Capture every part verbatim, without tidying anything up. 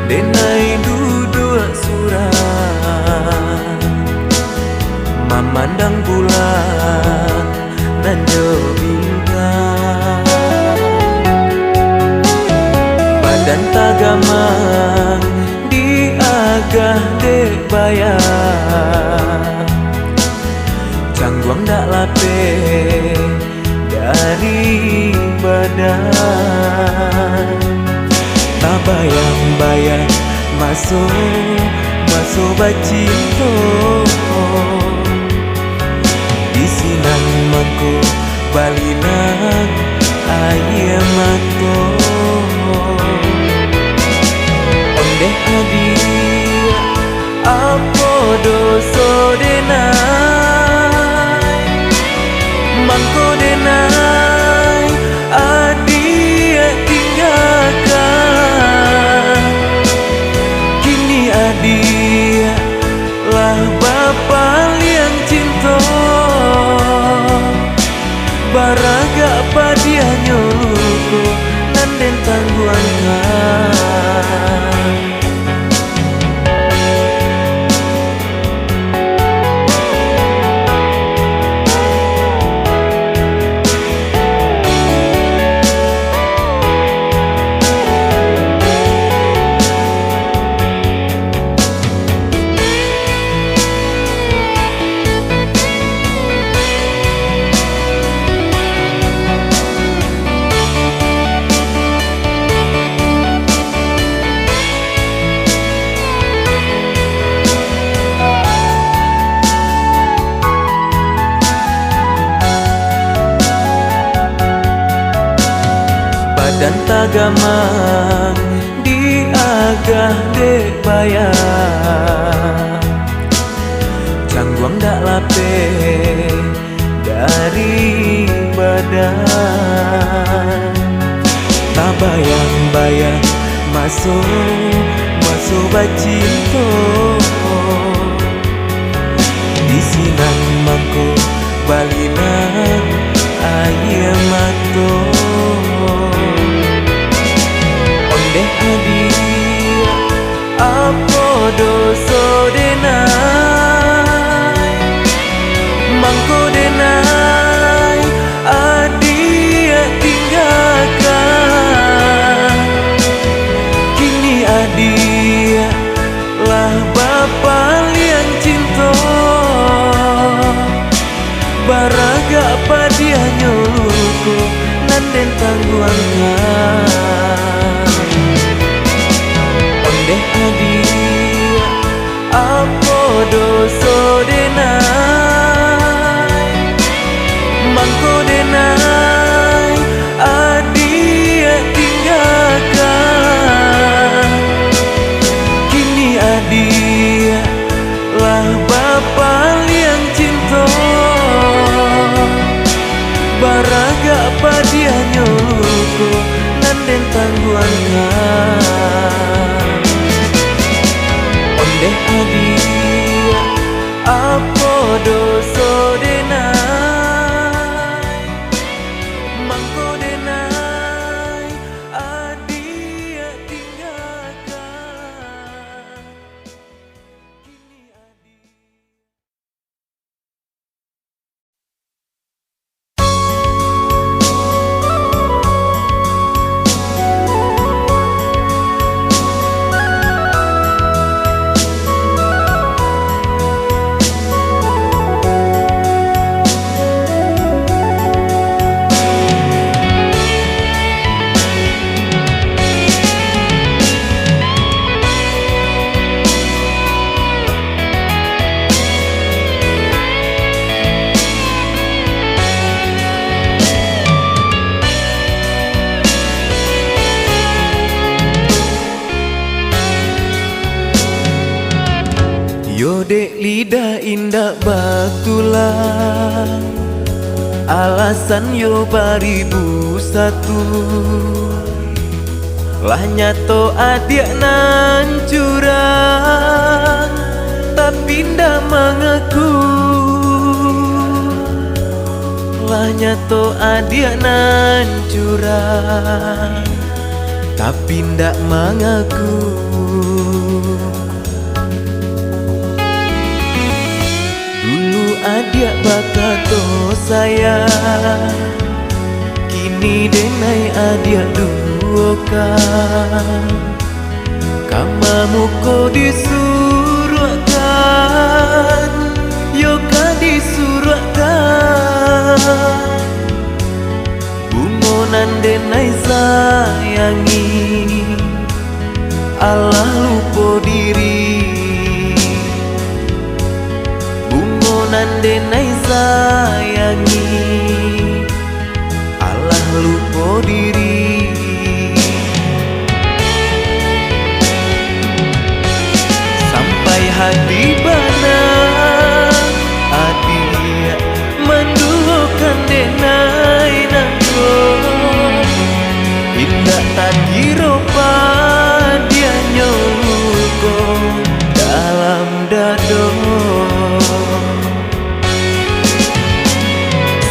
Denai duduak surang, mamandang bulan nan jo bintang. Badan tagamang diagah dek baya, cangguang dak lapeh dari badan. Tabayang-bayang maso, maso bacinto, di sinan mangko balinang aia mato. Ondeh adiak, apo doso denai? Mangko denai adiak tinggakan. Kini adiak lah bapaliang cinto. Baragak padiahnyo luko nan den tangguangkan. Badan tagamang diagah dek baya, cangguang dak lapeh dari badan. Tabayang-bayang maso, maso bacinto, di sinan mangko balinang aia mato. Ondeh adiak, apo doso denai? Mangko denai adiak tinggakan. Kini adiak lah bapaliang cinto. Baragak padiahnyo luko nan den tangguangkan. Ondeh adiak, apo doso denai? Mangko denai adiak tinggakan. Kini adiak lah bapaliang cinto. Baragak padiahnyo luko nan den tangguangkan. Ondeh adiak, apo doso denai? Mangko denai adiak tinggakan. Kini adiak Yo dek lidah indak batulah, alasan yo baribu satu. Lah nyato adiak nan curang, tapi ndak mangaku. Lah nyato adiak nan curang, tapi ndak mangaku. Dulu adiak bakato sayang, kini denai adiak duokan. Ka mamuko disuruakkan, yo ka disuruakkan. Bungo nan denai sayangi, alah lupo diri. Bungo nan denai sayangi, alah lupo diri. Sampai hati bana, adiak manduokan denai nangko. Indak takiro padiahnyo luko dalam dado.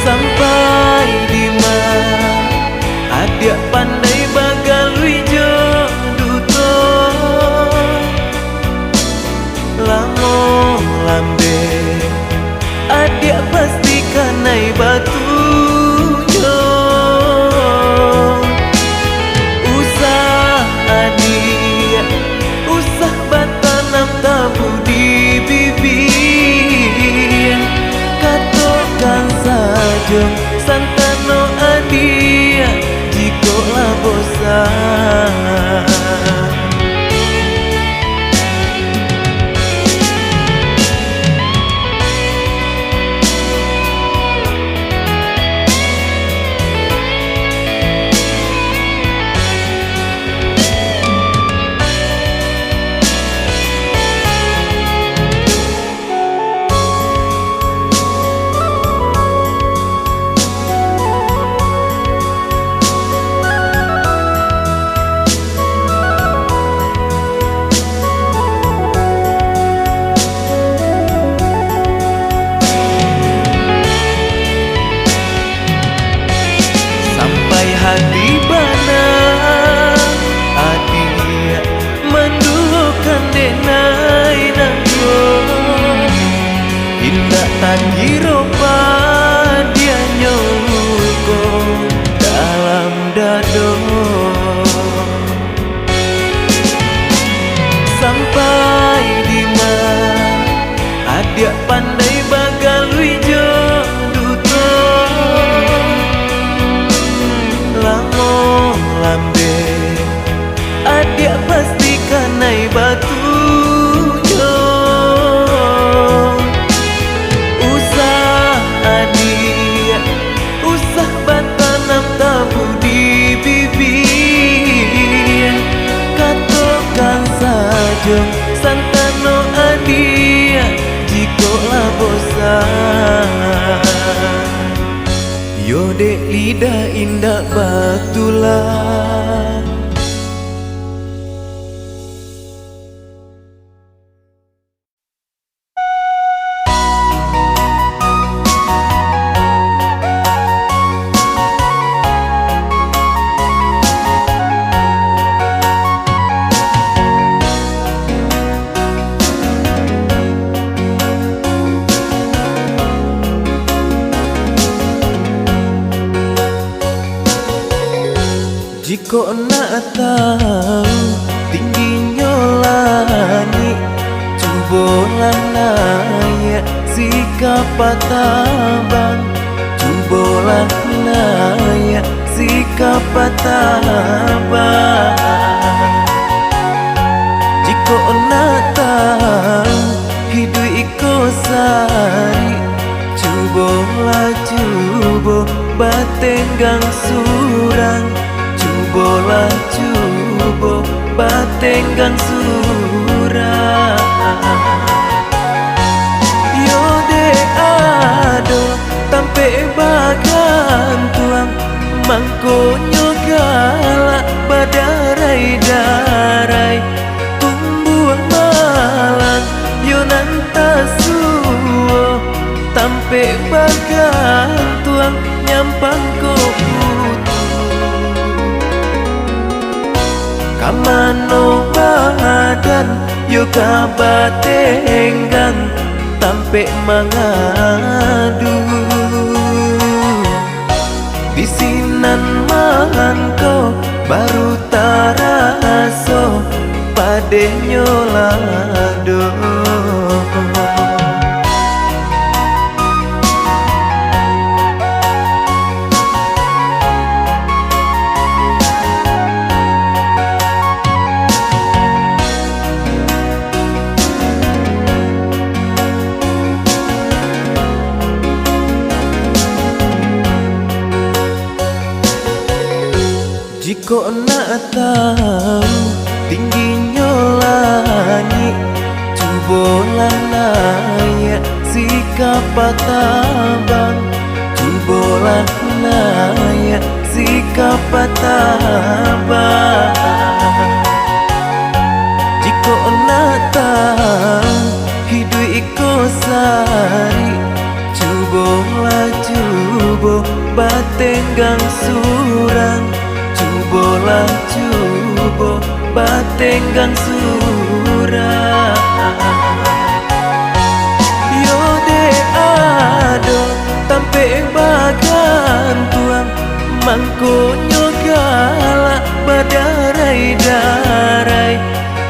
Sampai dima adiak pandai bagalui jo duto? Lamo lambek adiak pasti kanai batunyo. Usah adiak, usah batanam tabu di bibia. Katokan sajo santano adiak, jikok lah bosan. Sampai hati bana, adiak manduokan denai nangko. Indak takiro padiahnyo luko dalam dado. Sampai dima adiak pandai bagalui jo duto? Lamo lambek adiak pasti kanai batunyo. Usah adiak, usah batanam tabu di bibia. Katokan sajo santano adiak, jikok lah bosan. Yo dek lidah indak batulah. Jikok nak tahu tingginyo langik, cubolah naiak sikapa tabang. Cubolah naiak sikapa tabang. Jikok nak tahu hiduik iko sari, cubolah cubo batenggang surang. Cubolah cubo batenggang surang. Yo dek ado tampek bagantuang, mangkonyo galak badarai-darai. Tumbuah malang yo nan tasuo, tampek bagantuang nyampang ko putuih. Ka mano badan yo ka batenggang, tampek mangadu. Di sinan mangko baru taraso padehnyo lado. Jikok nak tahu tingginyo langik, cubolah naiak sikapa tabang, cubolah naiak sikapa tabang. Jikok nak tahu hiduik iko sarik, cubolah cubo batenggang surang, cubolah cubo batenggang surang. Yo dek ado tampek bagantuang, mangkonyo galak badarai-darai.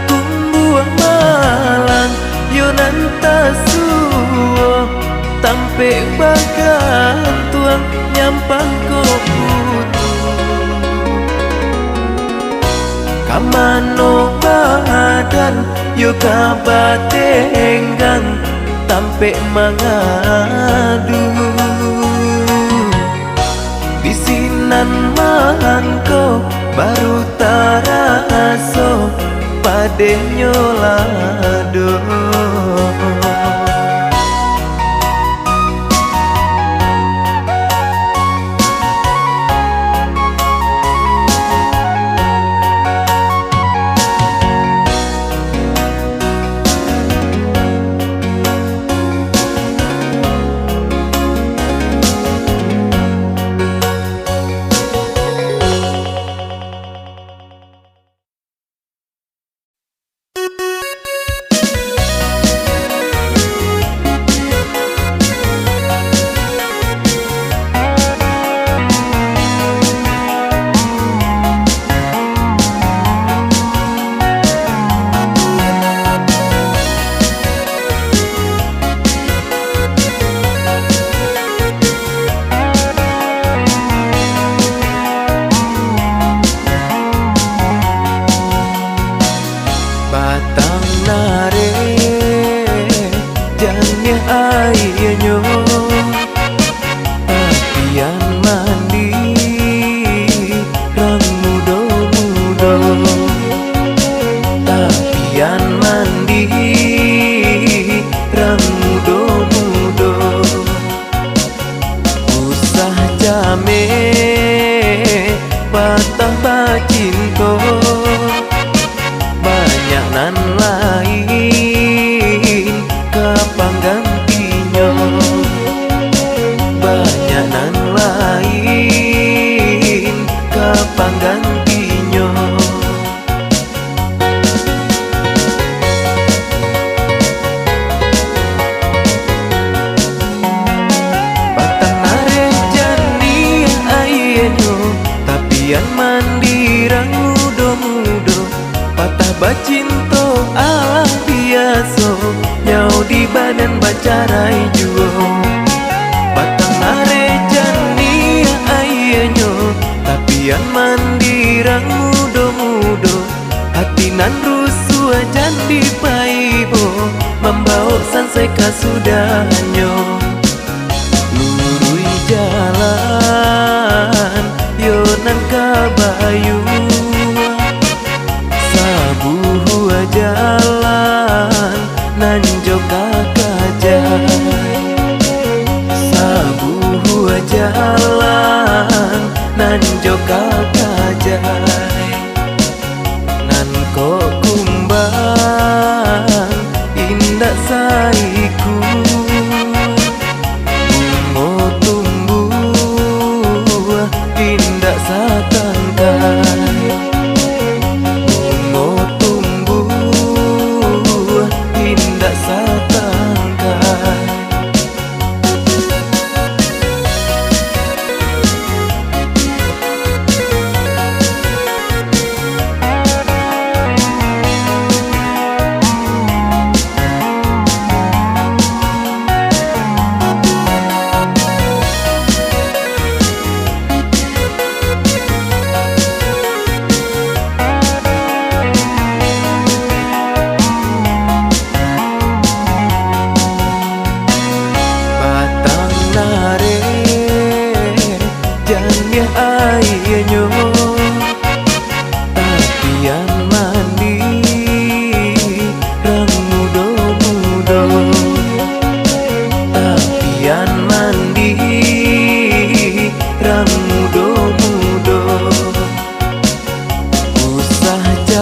Tumbuah malang yo nan tasuo, tampek bagantuang nyampang ko putuih. Ka mano badan yo ka batenggang, tampek mangadu. Di sinan mangko baru taraso padehnyo lado. Batang areh janiah aianyo, tapian mandi rang mudo-mudo, tapian mandi rang mudo-mudo. Usah cameh patah bacinto, banyak nan lain ka panggantinyo, banyak nan lain ka panggantinyo. Batang areh janiah aianyo, tapian mandi rang mudo-mudo, patah bacinto alah biaso, nyao di badan bacarai juo. Batang areh janiah aianyo, tapian mandi rang mudo-mudo, ati nan rusuah jan dipaibo, mambawok sansai kasudahannyo. Luruih jalan yo nan ka bayuah, sabuah jalan nan jo ka kajai, sabuah jalan nan jo ka kajai. Nan kok kumbang indak saikua, bungo tumbuah indak satangkai.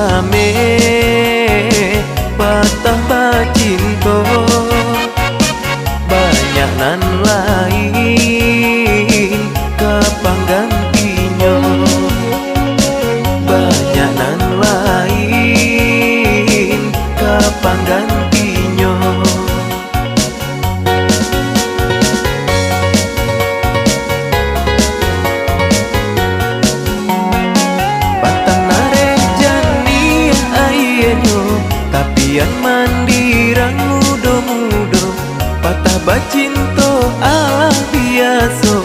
Ameh patah bacinto, banyak nan lain ka panggantinyo, banyak nan lain ka panggantinyo. Batang areh janiah aianyo, tapian mandirang mudo-mudo. Patah bacinto alah biaso,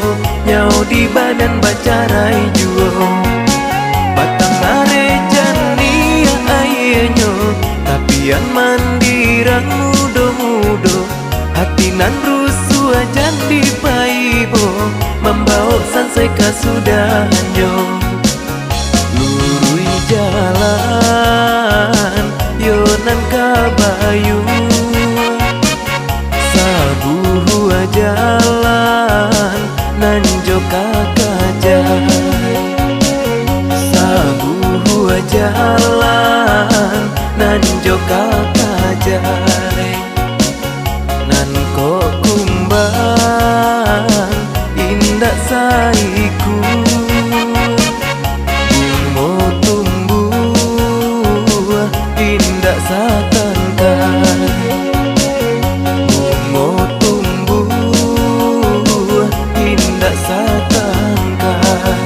nyao di badan bacarai juo. Batang areh janiah aianyo, tapian mandirang mudo-mudo. Hati nan rusuah jan dipaibo, mambawok sansai kasudahannyo. Luruih jalan, yo nan ka bayuah, sabuah jalan nan jo ka kajai, sabuah jalan nan jo ka kajai. Nan kok kumbang indak saikua, bungo tumbuah indak satangkai, bungo tumbuah indak satangkai.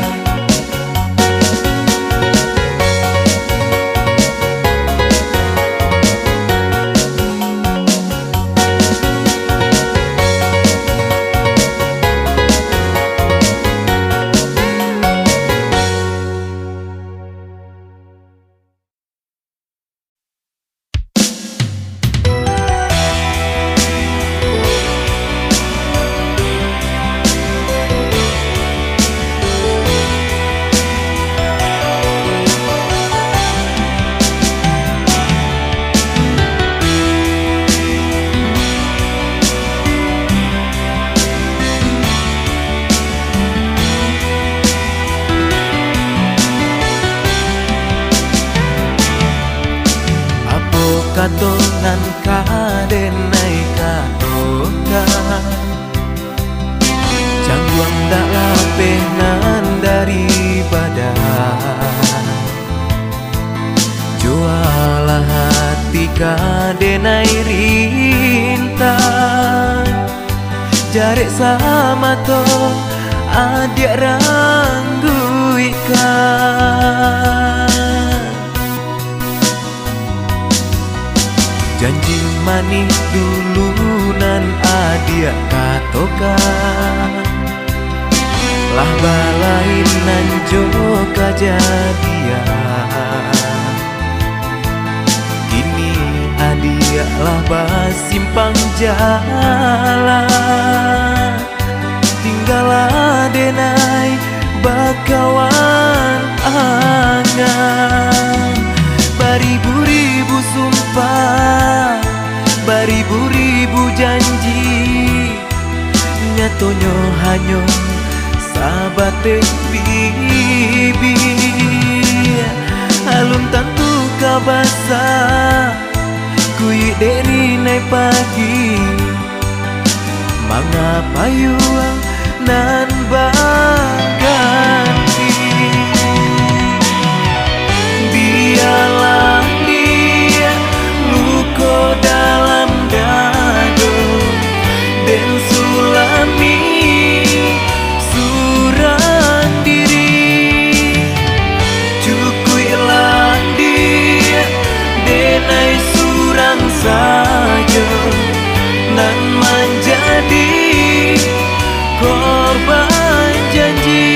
Apo kato nan ka denai katokan? Cangguang dak lapeh nan dari badan. Jualah hati ka denai rintang, jarek samato adiak rangguikkan. Janji manih dulu nan adiak katokan, lah balain nan jo kajadian. Kini adiak lah basimpang jalan. Tinggalah denai bakawan angan. Baribu-ribu sumpah, baribu-ribu janji, nyatonyo hanyo sabateh bibia. Alun tantu ka basa, kuyuik dek rinai pagi. Manga payuang nan baganti? Bialah diak luko dalam dado, den sulami surang diri. Cukuiklah diak denai surang sajo nan manjadi korban janji.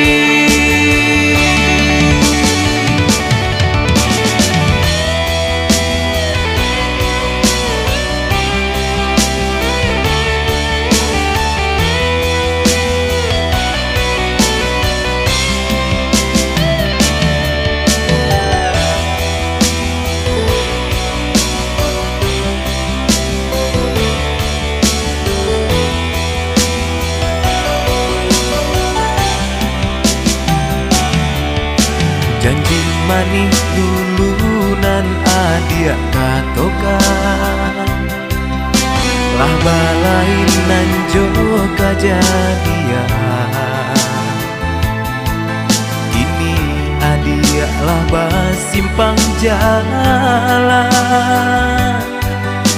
Katokan, lah balain nan jo kajadian. Kini adiak lah basimpang jalan.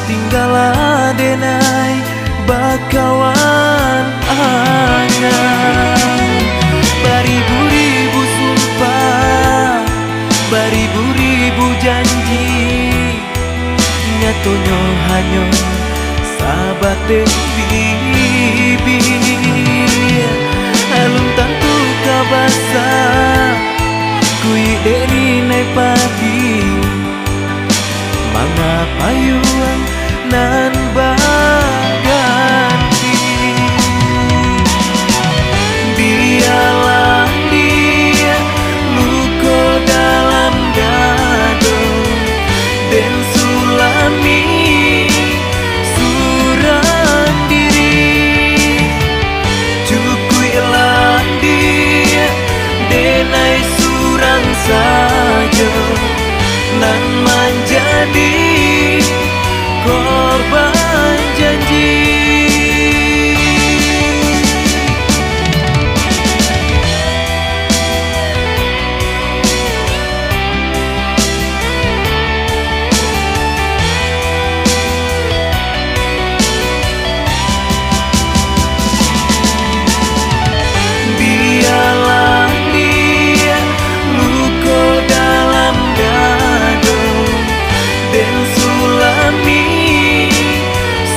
Tinggalah denai bakawan angan. Baribu-ribu sumpah, baribu-ribu janji, nyatonyo hanyo sabateh bibia. Alun tantu ka basa kuik dek rinai padi, manga payuang nan baganti. Bialah dia luko dalam dado, den sulami surang diri. Cukuiklah dia denai surang sajo nan manjadi korban janji. Bialah dia luko dalam dado, den sulami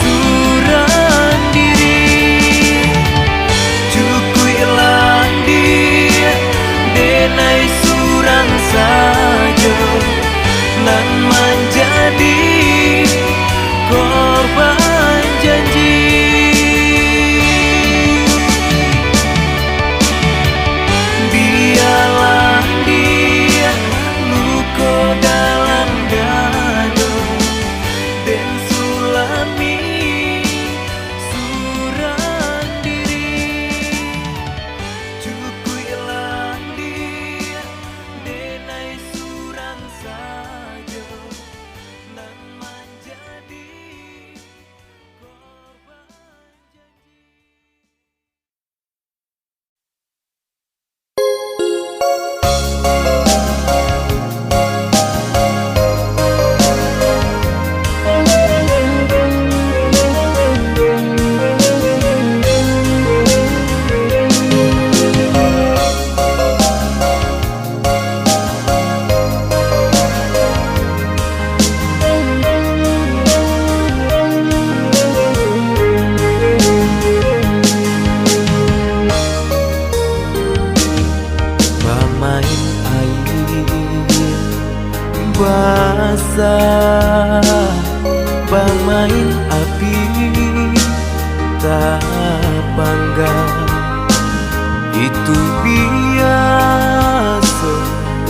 surang diri. Cukuiklah dia denai surang sajo nan manjadi korban janji. Bialah dia luko dalam dado, den sulami surang diri. Cukuiklah dia denai surang sajo nan manjadi korban janji. Bamain aia basah, bamain api tapanggang. Itu biaso,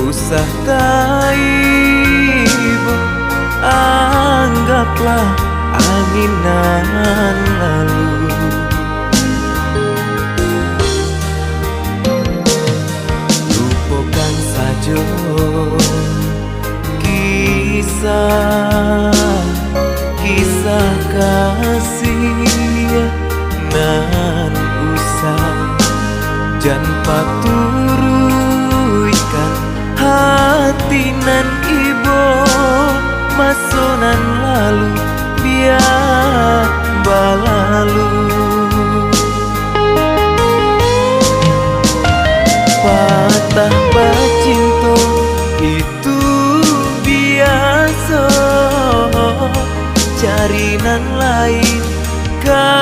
usah taibo, anggaplah angin nan lalu. Lupokan sajo kisah, kisah kasih nan usang. Jan paturuikkan hati nan ibo, maso nan lalu bia balalu. Patah bacinto itu biaso, cari nan lain ka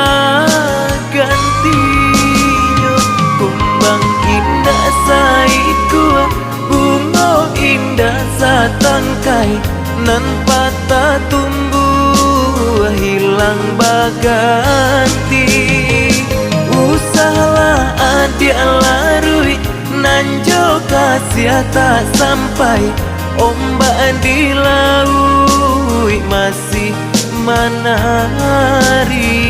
gantinyo. Kumbang indak saikua, bungo indak satangkai, nan patah tumbuah hilang baganti. Usahlah adiak laruik, nan jo kasiah tak sampai, ombak di lauik masih manari.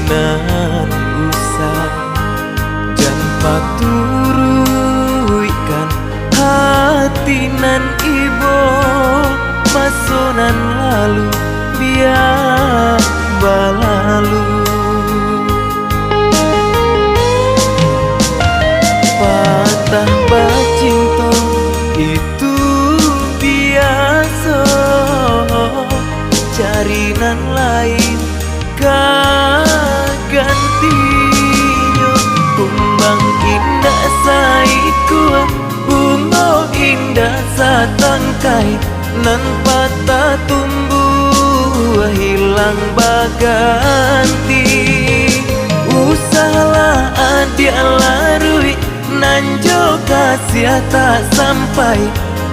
Nan usah jan paturuikkan hati nan ibo, maso nan lalu bia balalu. Patah bacinto itu biaso, cari nan lain ka gantinyo. Kumbang indak saikua, bungo indak satangkai, nan patah tumbuah hilang baganti. Usahlah adiak laruik, nan jo kasiah tak sampai,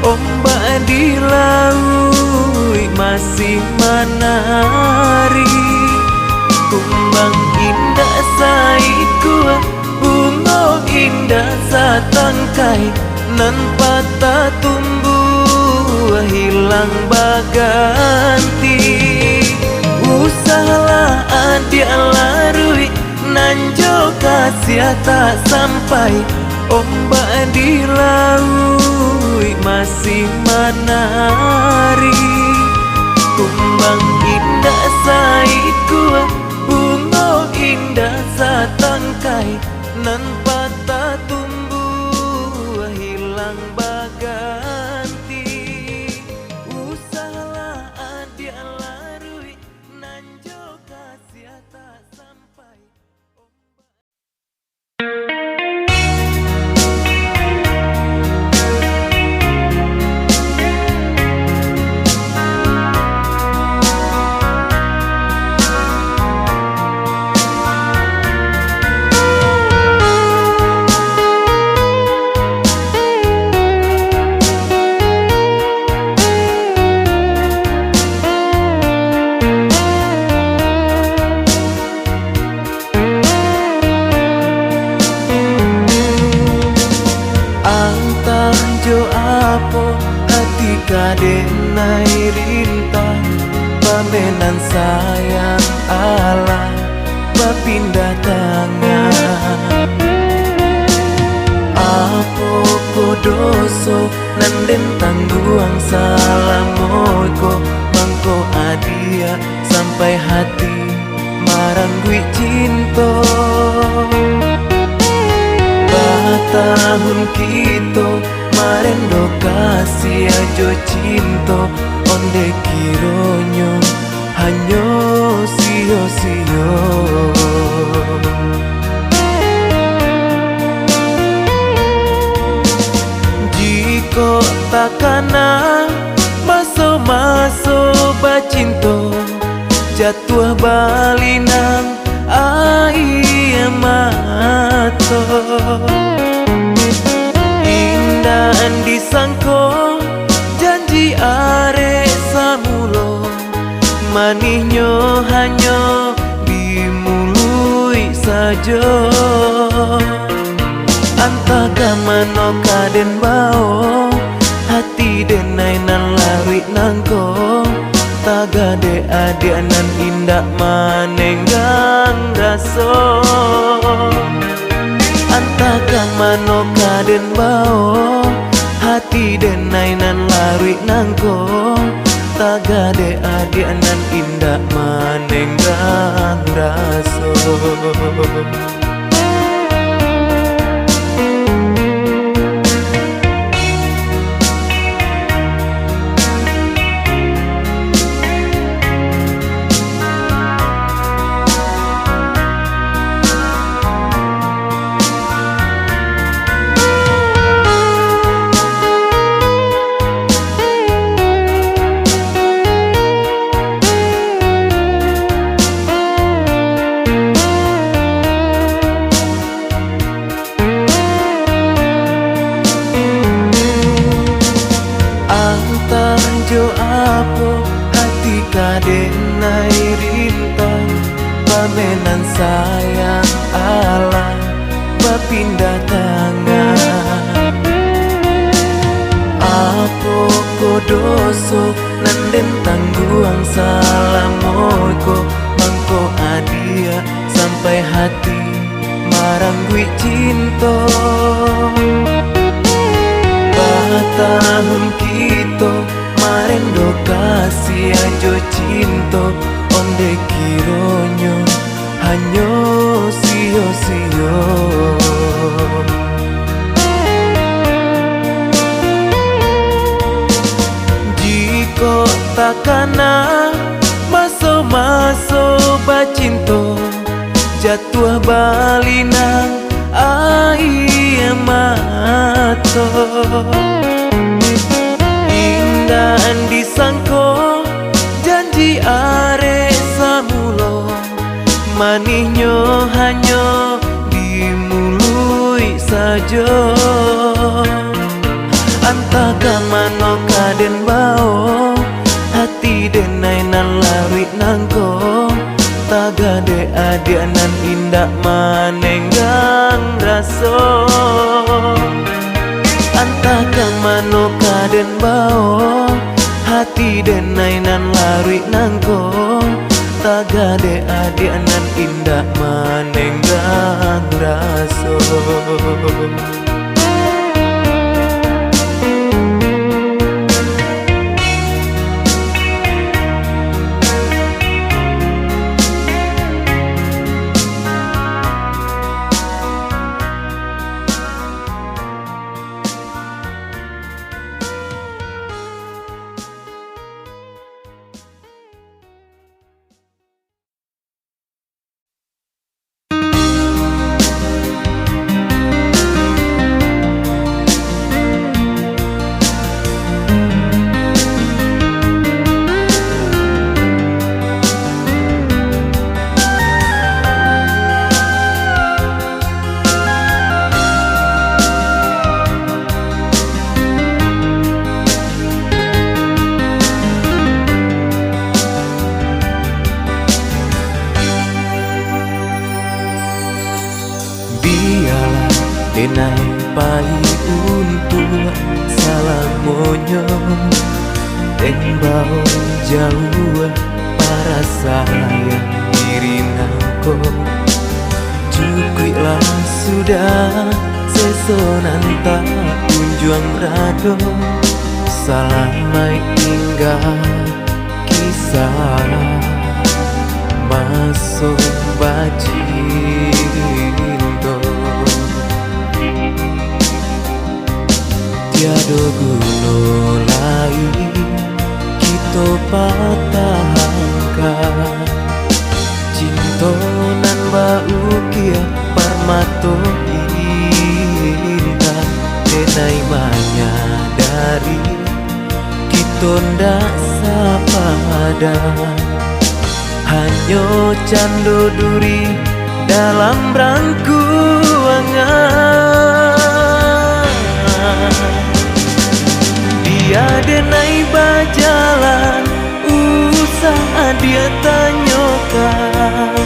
ombak di lauik masih manari. Kumbang indak saikua, bungo indak satangkai, nan patah tumbuah hilang baganti. Usahlah adiak laruik, nan jo kasiah tak sampai, ombak di lauik masih manari. Kumbang indak saikua, bungo indak satangkai, nan patah tumbuah hilang baganti. Usahlah adiak laruik, nan jo kasiah tak sampai. Antah jo apo, hati ka denai rintang, pamenan sayang alah bapindah tangan. Apo ko doso nan den tangguang salamo ko, mangko adiak sampai hati marangguik cinto. Batahun kito marendo kasiah jo cinto, ondeh kironyo hanyo sio-sio. Jikok takana maso-maso bacinto, jatuah balinang aia mato. Indak disangko janji arek samulo, manihnyo hanyo di muluik sajo. Antah ka mano ka den bao, hati denai nan laruik nangko, tagak dek adiak nan indak manenggang raso. Antah ka mano ka den bao, hati denai nan laruik nangko, tagak dek adiak nan indak manenggang raso. Antah jo apo, hati ka denai rintang, pamenan sayang alah bapindah tangan. Apo ko doso nan den tangguang salamo ko, mangko Hati marangguik cinto, batahun kito marendo kasih jo cinto, ondeh kironyo hanyo sio-sio. Jikok takana maso-maso bacinto, jatuah balinang aia mato. Indak disangko janji arek samulo, manihnyo hanyo di muluik sajo. Antah ka mano ka den bao, hati denai nan laruik nangko, tagah dek adiak nan indak manenggang raso. Antah ka mano ka den bao, hati denai nan laruik nangko, tagah dek adiak nan indak manenggang raso. Bialah denai pai untuak salamonyo, den bao jauah parasaian diri nangko. Cukuiklah sudah seso nan tak kunjuang rado, salamaik tingga kisah maso bacinto. Tiado guno lai kito patahankan cinto nan baukiah parmato intan. Denai manyadari kito ndak sapadan, hanyo cando duri dalam rangkuangan. Bia denai bajalan, usah adiak tanyokan,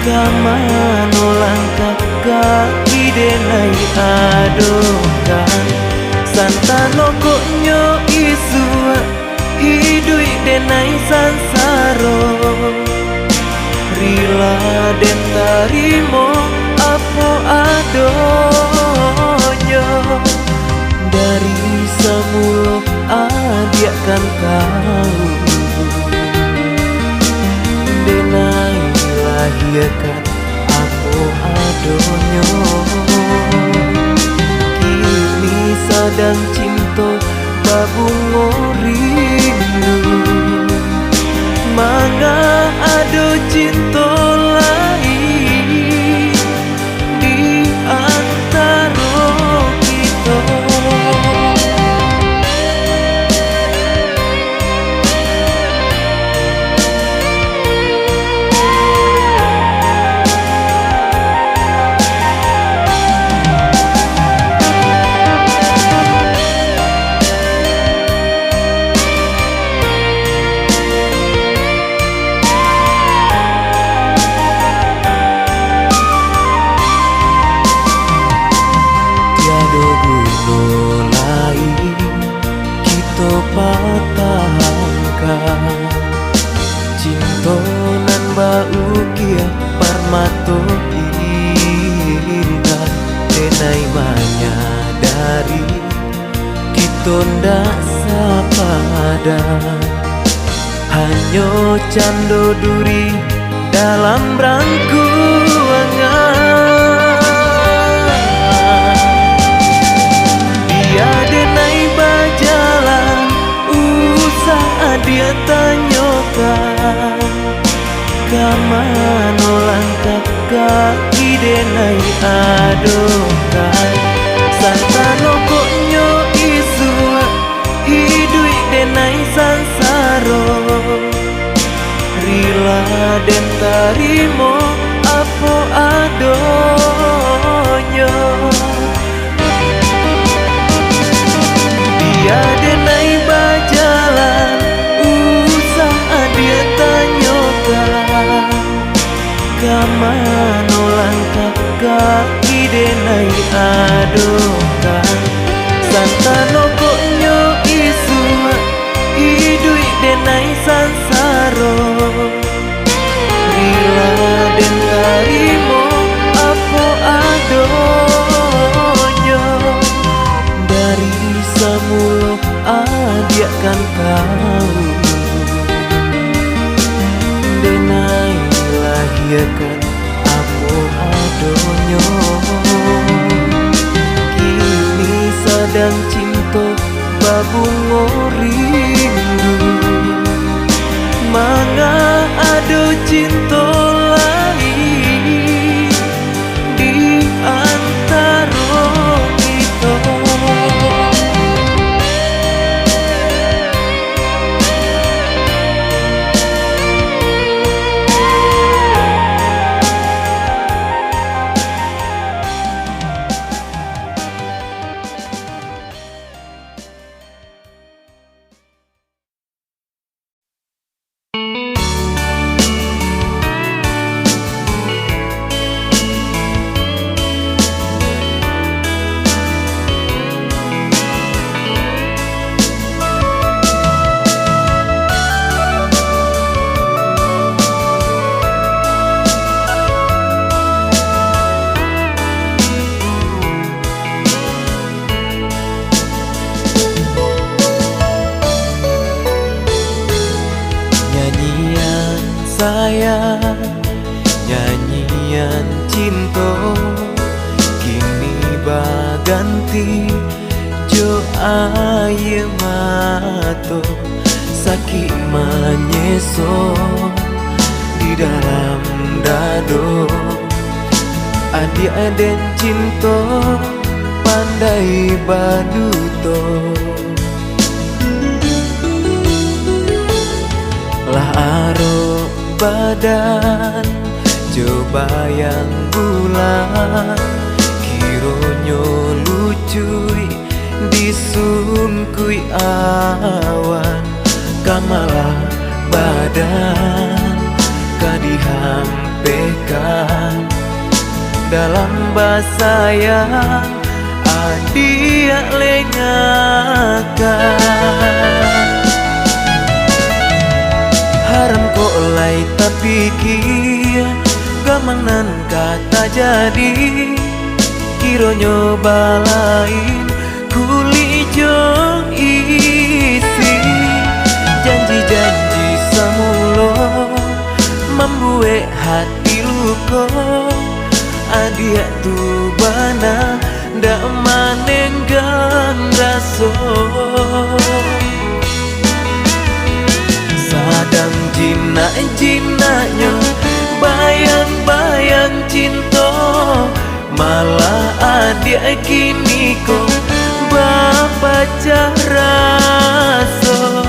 ka mano langkah kaki denai adokan. Santano koknyo isuak, iduik denai sansaro, rila den tarimo apo adonyo. Dari samulo adiak kan tau, denai lahiakan apo adonyo. Kini sadang cinto babungo rindu, manga ado cinto lain di antaro kito. Tiado guno lai kito patahankan cinto nan baukiah par- mato indak denai manyadari, kito ndak sapadan. Hanyo cando duri dalam rangkuangan. Bia denai bajalan, usah adiak tanyokan. Ka mano langkah kaki denai adokan. Santano koknyo isuak, iduik denai sansaro. Rila den tarimo apo adonyo. Bia denai bajalan, usah adiak tanyokan. Ka mano langkah kaki denai adokan. Santano koknyo isuak, iduik denai sansaro. Rila den tarimo apo adonyo. Dari samulo adiak kan tau, denai lahiakan apo adonyo. Kini sadang cinto babungo rindu. Manga ado cinto lain di antaro kito. Nyanyian sayang, nyanyian cinto, kini baganti jo aia mato. Sakik manyeso di dalam dado. Adiak den cinto pandai baduto. Lah arok badan jo bayang bulan, kironyo lucuik disungkuik awan, ka malah badan ka dihampekan. Dalam basayang, adiak lengakan. Haram kok lai tapikia, gamang nan ka tajadi, kironyo balain kulik jo isi. Janji-janji samulo mambuek hati luko. Adiak tu bana ndak manenggang raso. Sadang jinak-jinaknyo bayang-bayang cinto, malah adiak kiniko bapacah raso.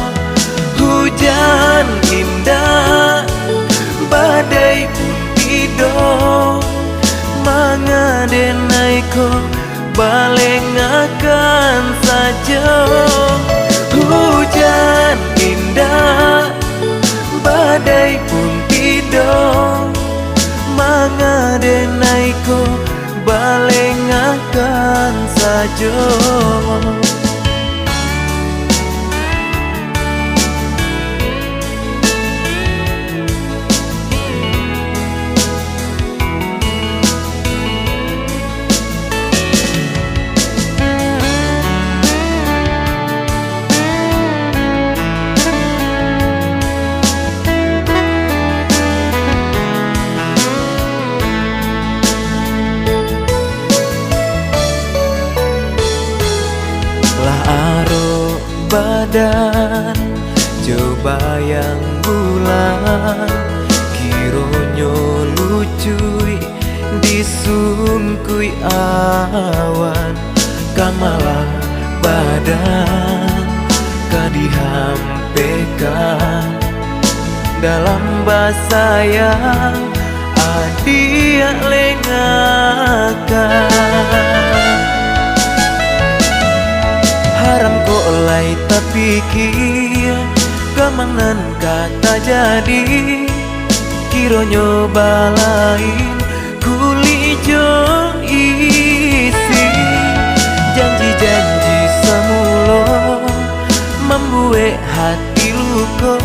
Hujan indak, badai pun tido, manga denai ko balengakan sajo. Hujan indak, badai pun tido, manga denai ko balengakan sajo. Dan jo bayang bulan, kironyo lucuik disungkuik awan, ka malah badan ka dihampekan. Dalam basayang, adiak lengakan. Haram kok lai tapikia, gamang nan ka tajadi. Kironyo balain kulik jo isi. Janji-janji samulo mambuek hati luko.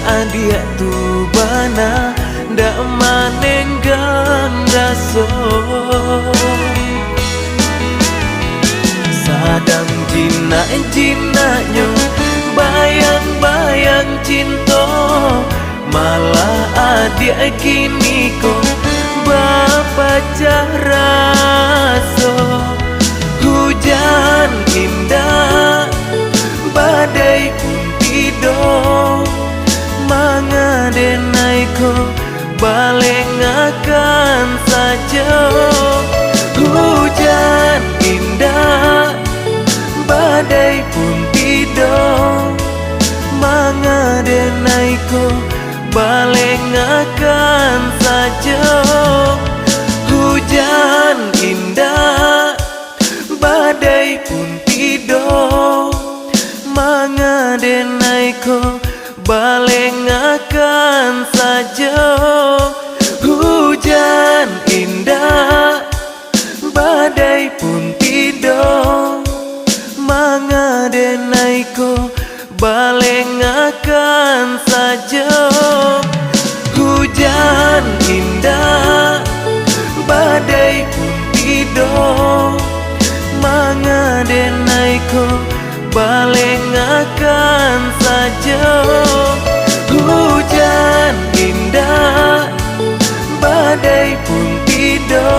Adiak tu bana ndak manenggang raso. Sadang jinak-jinaknyo bayang-bayang cinto, malah adiak kini ko bapacah raso. Hujan indak, badai pun tido, manga denai ko balengakan sajo. Hujan indak, badai pun tido, manga denai ko balengakan sajo. Hujan indak, badai pun tido, manga denai ko balengakan sajo. Hujan indak, badai pun tido, manga denai ko balengakan sajo. Hujan indak, badai pun tido, manga denai ko balengakan sajo. Hujan indak, badai pun tido,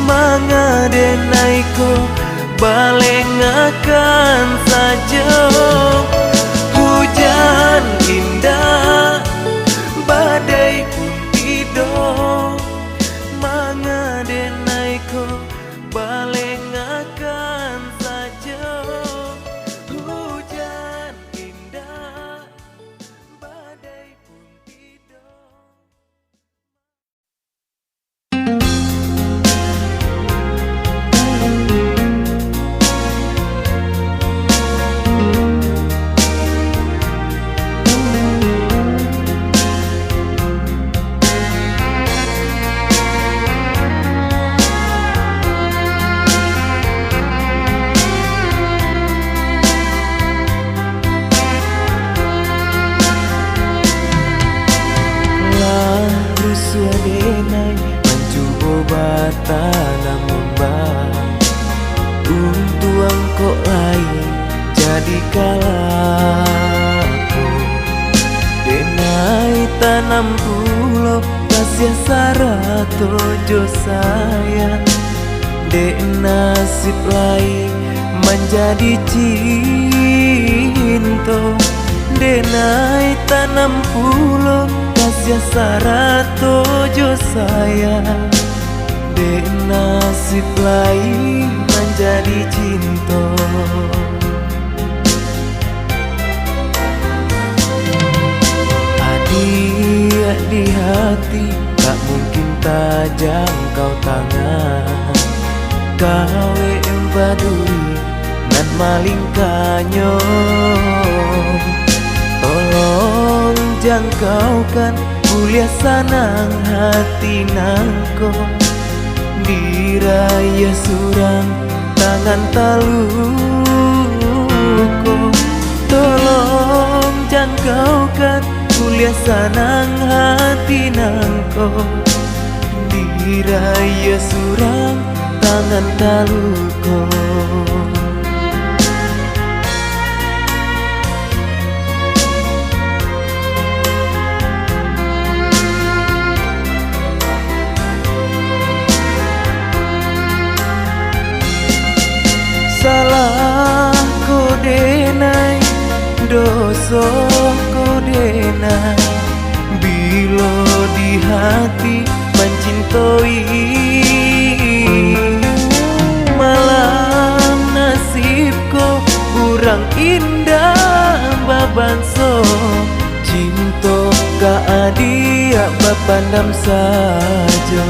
manga denai ko balengakan sajo. Hujan indak, badai pun tido, manga denai ko balengakan sajo. Hujan indak, badai pun tido. Lah rusuah denai mancubo batanam umbang. Untuang kok lai jadi kalako. Denai tanam pulo kasiah sarato jo sayang. Dek nasib lai manjadi cinto, denai tanam pulo kasiah sarato jo sayang. Dek nasib lai manjadi cinto. Adiak di hati tak mungkin tajangkau tangan, kawek baduri nan malingkanyo. Tolong jangkaukan buliah sanang hati nangko. Dirayah surang tangan taluko. Tolong jangkaukan buliah sanang hati nangko. Dirayah surang tangan taluko. Salah ko dek Doso ko denai, bilo di hati mancintoi. Malang nasib ko urang indak babanso, cinto ka adiak bapandam sajo.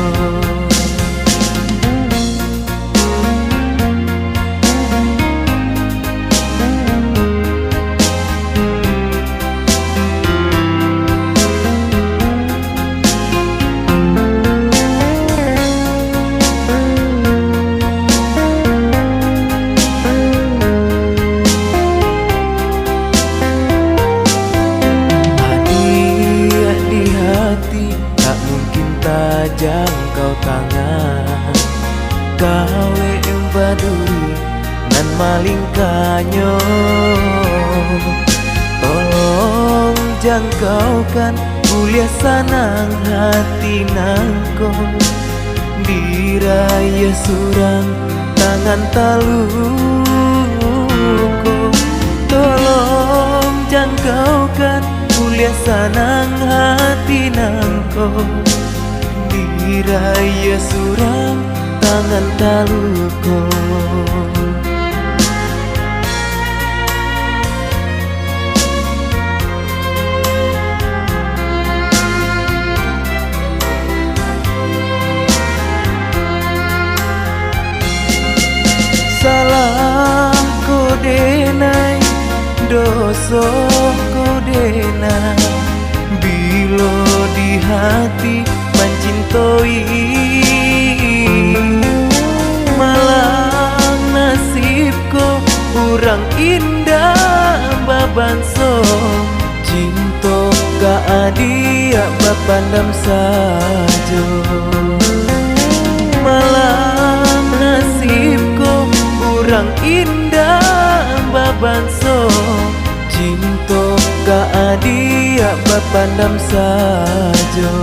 Adiak di hati tak mungkin tajangkau tangan, kawek baduri nan malingkanyo. Tolong jangkaukan buliah sanang hati nangko, dirayah surang tangan taluko. Tolong jangkaukan buliah sanang hati nangko, dirayah surang tangan taluko. Salah ko denai, doso ko denai, bilo di hati mancintoi. Malang nasib ko urang indak babanso, cinto ka adiak bapandam sajo. Malang nasib ko urang indak babanso, cinto ka adiak bapandam sajo.